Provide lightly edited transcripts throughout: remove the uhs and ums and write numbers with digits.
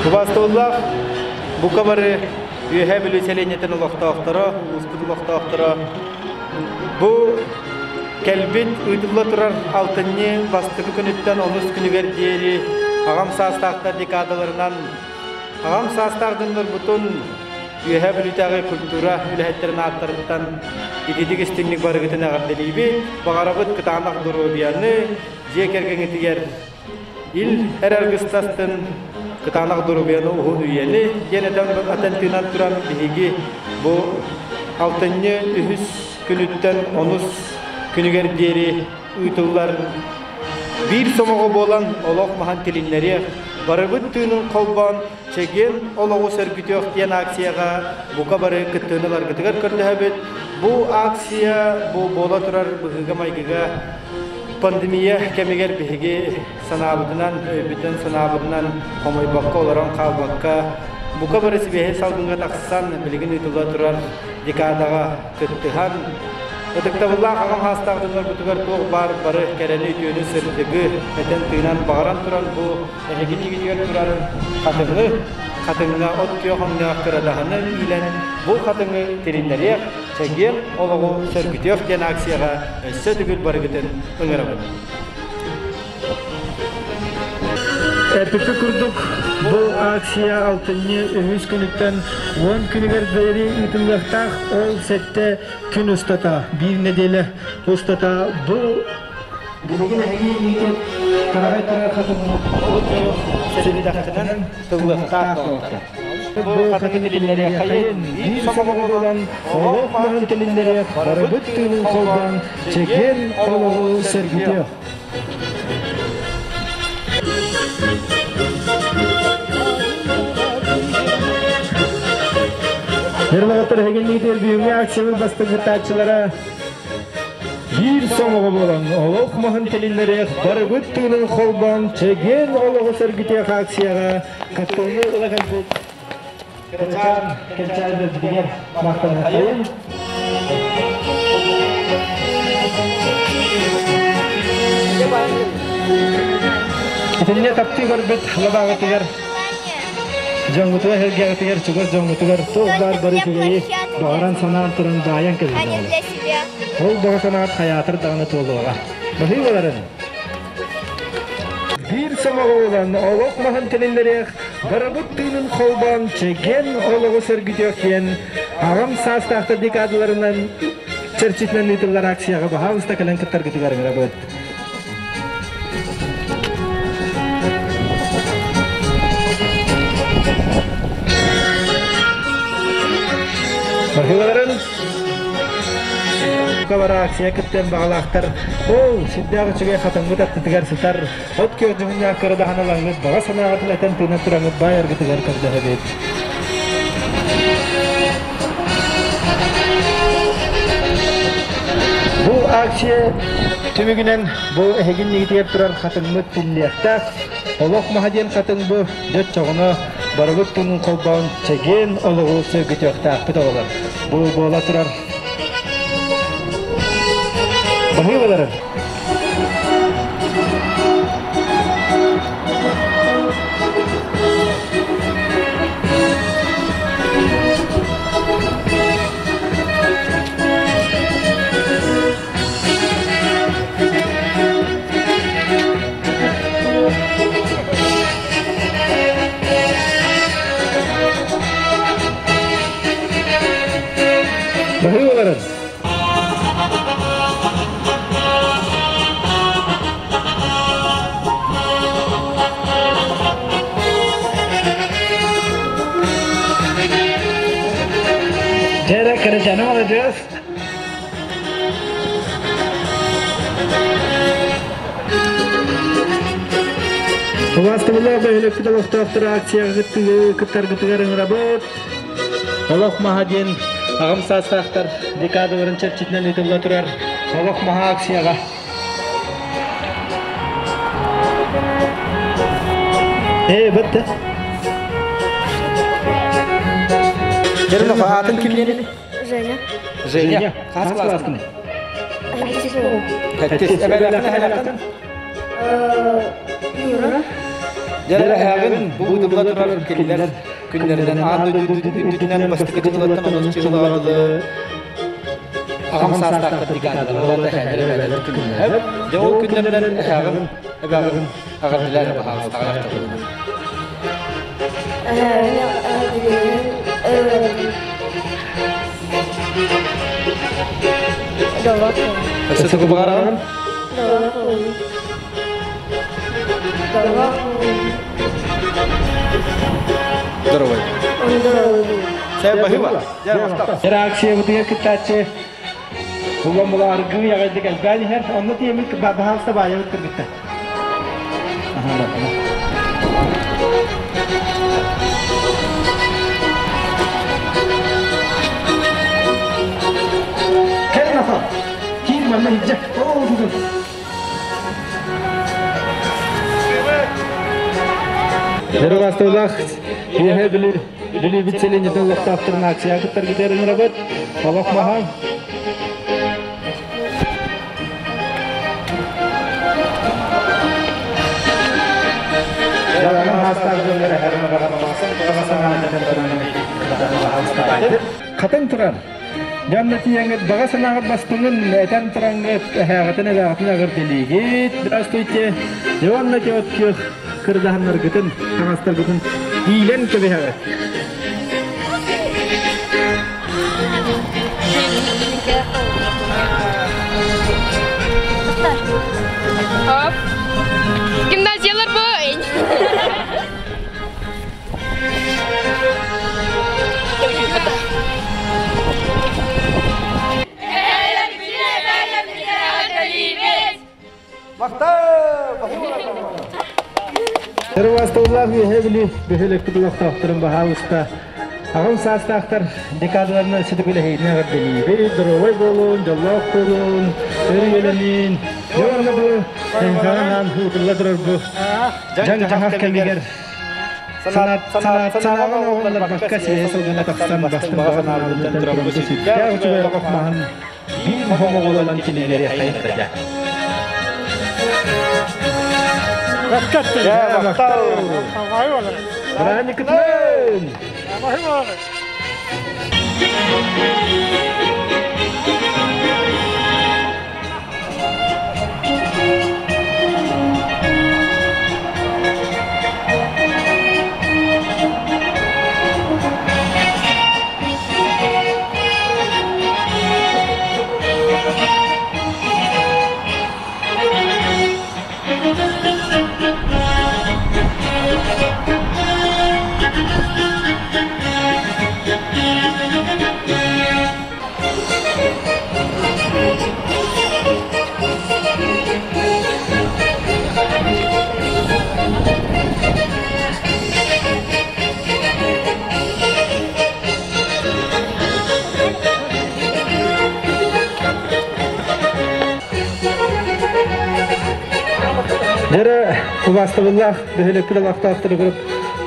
Убаастабыллаах бука бары Үөһээ Бүлүү сэлиэнньэтин олохтоохторо, улууспут олохтоохторо бу кэлбит ыытылла турар алтынньы бастакы күнүттэн онус күнүгэр диэри аҕам саастаахтар декадаларынан аҕам саастаах дьоннорбутун Үөһээ Бүлүүтээҕи культура үлэһиттэрин ааттарыттан ититик истиҥник барыгытын эҕэрдэлиибит, баҕарабыт кытаанах доруобуйаны, дьиэ кэргэҥҥитигэр ил эрэ аргыстастын, кытаанах доруобуйаны уһун үйэни диэн этэн, этэн тыынан туран биһиги бу алтынньы үһүс күнүттэн онус күнүгэр диэри ыытыллар биир сомоҕо буолан олох маһын тилиннэриэх, барыбыт тыынын холбоон Чэгиэн олоҕу сөргүтүөх диэн акцияҕа бука бары кыттыыны ыларгытыгар көрдөһөбүт. Бу акция бу буола турар быһыыга-майгыга пандемия кэмигэр биһиги санаабытынан, өйбүтүн санаабытынан хомойбокко олорон хаалбакка, бука бары сибиэһэй салгыҥҥа тахсан билигин ыытылла турар декадаҕа кыттыһан, ытыктабыллаах аҕам саастаах дьоннорбутугар туох баар бары кэрэни, үтүөнү, сырдыгы этэн-тыынан баҕаран туран бу Эһиги иннигитигэр турар хатыҥы, хатыҥҥа от күөх өҥнөөх кырадаһыны иилэн, бу хатыҥы тилиннэриэх, чэгиэн олоҕу сөргүтүөх диэн акцияҕа өссө төгүл барыгытын ыҥырабын. Эппиппит курдук, бу акция алтынньы үһүс күнүттэн 10 күнүгэр диэри ыытыллыахтаах. Ол сэттэ күн устата, биир нэдиэлэ устата бу Билигин эһиги инники тараҕай турар хатыҥҥыт сэбидэхтэнэн тыллыахтаах буолуохтаах. Бу хатыҥы тилиннэриэххэйин, биир сомоҕо буолан, олох маһын тилиннэриэх, барыбыт тыынын холбоон, чэгиэн олоҕу сэргитиэх. Ерлағаттар эһигинниитигэр бүгүҥҥү акциябыт бастыҥ кыттааччылара Биир сомоҕо буолан олох маһын тилиннэриэх, барыбыт тыынын холбоон, чэгиэн олоҕу сөргүтүөх акцияҕа кыттыыны ыла кэлбит кырачаан кэнчээрилэрбитигэр махтаныаххайын. Итиннэ таптыы көрбүт лабааҕытыгар дьоҥҥутугар сэргэҕитигэр чугас дьоҥҥутугар туох баар бары үчүгэйи баҕаран санаан туран баайан кэллилэр. Ол баҕа санаат хайаатар даҕаны туолуоҕа. Баһыы буоларын. Биир сомоҕо буолан олох маһын тилиннэриэх, барыбыт тыынын холбоон чэгиэн олоҕу сөргүтүөх диэн аҕам саастаахтар декадаларынан чэрчитинэн ыытыллар акцияҕа баһаалыста кэлэн кыттаргытыгар ыҥырабыт. Баһыыларын Акция кыттыан баҕалаахтар ол сүрдээх үчүгэй хатыҥмыт аттытыгар сытар от күөх дьүһүннээх кырадаһан ылаҥҥыт баҕа санааҕытын этэн тыынан тураҥҥыт баай аргытыгар көрдөһөбүт. Бу акция түмүгүнэн бу эһигин нигитигэр турар хатыҥмыт тиллиэхтээх. Олох маһа диэн хатыҥ бу дьоччоҕуна барыбыт тунун холбоон чэгиэн олоҕу сөргүтүөхтээхпит оҕолор. Бу буола турар Баһыыбаларын. Баһыыбаларын. Дьэ, кэрэчээнэ маладьыас. Убаастабыллаах бөһүөлэкпит олохтоохторо акцияҕа кыттаргытыгар ыҥырабыт. Олох маһа диэн аҕам саастаахтар декадаларын чэрчитинэн ыытылла турар Олох маһа акцияҕа. Ээ, бытты. Дернов аатын ким диэн Женя. Женя. Хас класскын? Хэттис. Эбэлэхин эһэлэхин? Дьэ эһэҕин бу ыытылла турар кинилэр күннэринэн аан дойду үрдүнэн бастакы дьыллартан онус дьыллаҕа дылы аҕам саастаахтар декадалара ол аата эһээлэр эбээлэр күннэрэ. Дьэ ол күннэринэн эһээҕин эбээҕин эҕэрдэлээр баһаалыста аҕыйахтабын. Эһээҕин эҕэрдэлиибин Дьоллоох Өссө тугу баҕараҕын? Дьоллоох Дьоллоох Здоровай. Сэ баһыба. Дьэ махтал. Реакциябытыгар кыттааччы улам аргыы аҕайдык элбээн иһэр. Онно тиэмик баһаалыста баайабыт кыргытта. Кэл нафа. Киир манна иһдьэ. Оо, тутун. Дорогастуулаах Үөһээ Бүлүү Бүлүүбүт сэлиэнньэтин олохтоохторун акцияҕа кыттаргытыгар ыҥырабыт. Олох маһа. Хатан турар. Дьонно тиийэҥҥит баҕа санааҕыт бастыҥын этэн тураҥҥыт эһээҕитин эбээҕитин эҕэрдэлиигит. Здравствуйте. Дьонно от күөх кырдаһаннаргытын, таҥастаргытын иилэн кэбиһэҕит. Оп. Гимназиялар бу. Ырыбастыллаах үөһэ били бөһүөлэкпит олохтоохторун баһаалыста аҕам саастаахтар декадаларынан сүтүкүлэһиитин эҕэрдэлиибит, доруобай буолун, дьоллоох буолун, өр үйэлэнин. Дьэ уонна бу эйгэҕэ ыытылла турар бу дьаҥ-дьаһах кэмигэр санааҕын оҕолорбакка сиэһэ сылгына тахсан бастыҥ баҕа санаабытын туран сүрдээх үчүгэй олох маһын биир хомоҕолонон кинилэри хайытта. Дьэ, махтал. Бырааһынньыккытынан! Дьэрэ убаастабыллаах бөһүөлэкпит олохтоохторугар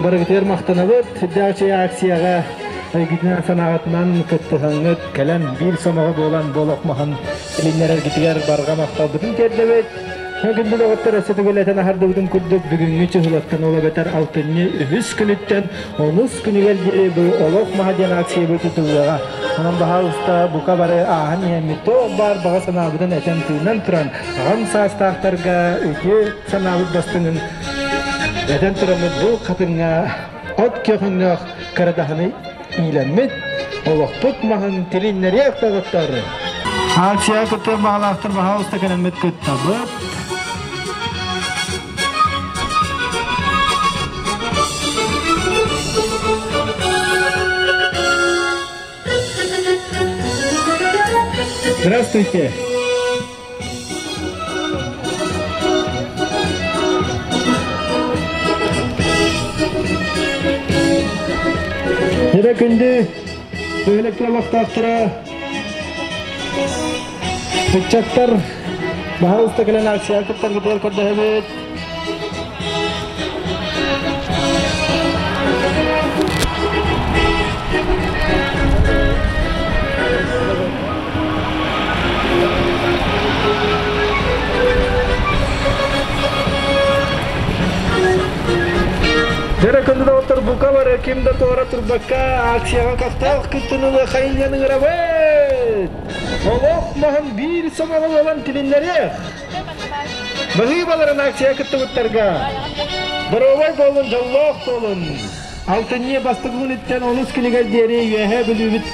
барыгытыгар махтанабыт. Сүрдээх үчүгэй акцияҕа өйгүтүнэн санааҕытынан кыттыһаҥҥыт кэлэн биир сомоҕо буолан буолуох маһын билиннэрэргитигэр барҕа махталбытын тиэрдэбит. Күндү доҕоттор өссө төгүл этэн аһардыбытын курдук бүгүҥҥү чыһылаттан ол эбэтэр алтынньы үһүс күнүттэн онус күнүгэр диэри бу олох маһа диэн акциябыт ыытыллыаҕа. Онон баһаалыста бука бары ааһан иһэммит туох баар баҕа санаабытын этэн тыынан туран аҕам саастаахтарга үтүө санаабыт бастыҥын этэн тураммыт бу хатыҥҥа от көхөҥнөөх кырадаһыны иилэммит олохпут маһын тилиннэриэх доҕоттор. Акция кыттыан баҕалаахтар баһаалыста кэлэммит кыттабыт. Здравствуйте. Дьэ күндү бөһүөлэктэр олохтоохторо ыччаттар баһаалыста кэлэн акцияҕа кыттаргытыгар көрдөһөбүт. Дьэрэ күндү доҕоттор, бука бары ким да туора турбакка акцияҕа көхтөөх кыттыыны ылыаххайын диэн ыҥырабыт! Олох маһын биир сомоҕо буолан тилиннэриэх! Баһыыбаларын акция кыттыбыттарга! Доруобай буолун, дьоллоох буолун! Алтынньы бастакы күнүттэн онус күнүгэр диэри Үөһээ Бүлүүбүт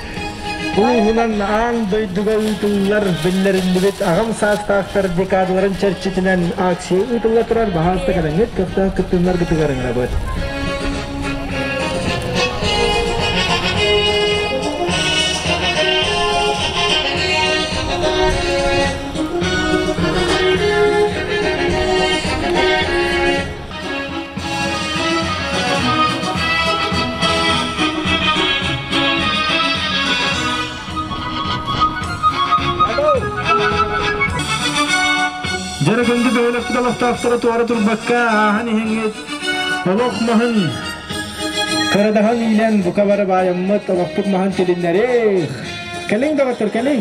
улууһунан аан дойдуга ыытыллар биллэриллибит аҕам саастаахтар декадаларын чэрчитинэн акция ыытылла турар баһаалыста кэлэҥҥит көхтөөх кыттыыларгытыгар ыҥырабыт. Дьэрэ күндү бөһүөлэкпит олохтоохторо туора турбакка ааһан иһэҥҥит олох маһын кырадаһан иилэн бука бары баайаммыт олохпут маһын тилиннэриэх. Кэлиҥ доҕоттор, кэлиҥ!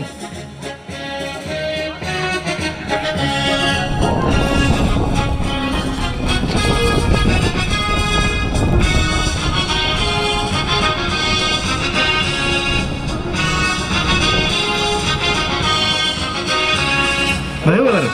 Merhabalar.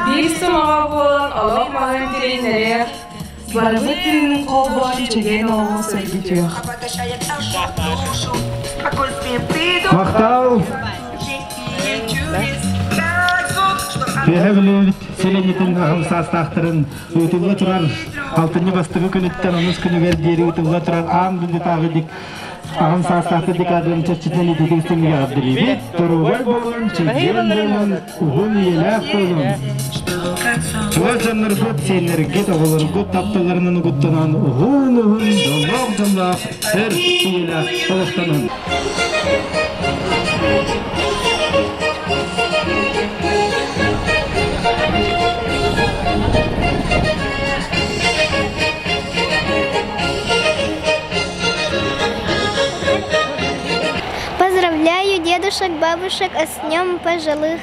Биир сомоҕо буолан олох маһын тилиннэриэх, барыбыт тыынын холбоон чэгиэн олоҕу сөргүтүөх. Махтал! Үөһэ Бүлүүбүт сэлиэнньэтин аҕам саастаахтарын ыытылла турар алтынньы бастакы күнүттэн онус күнүгэр диэри ыытылла турар аан дойдутааҕы аҕам саастаахтар декадаларын чэрчитинэн ититик истиҥник эҕэрдэлиибит. Доруобай буолун, чэгиэн буолун, уһун үйэлээх буолун. Чугас дьонноргут, сиэннэргит, оҕолоргут тапталларынан угуттанан уһун-уһун дьоллоох-дьоллоох өр үйэлээх олохтонун. Поздравляю дедушек, бабушек с Днем пожилых.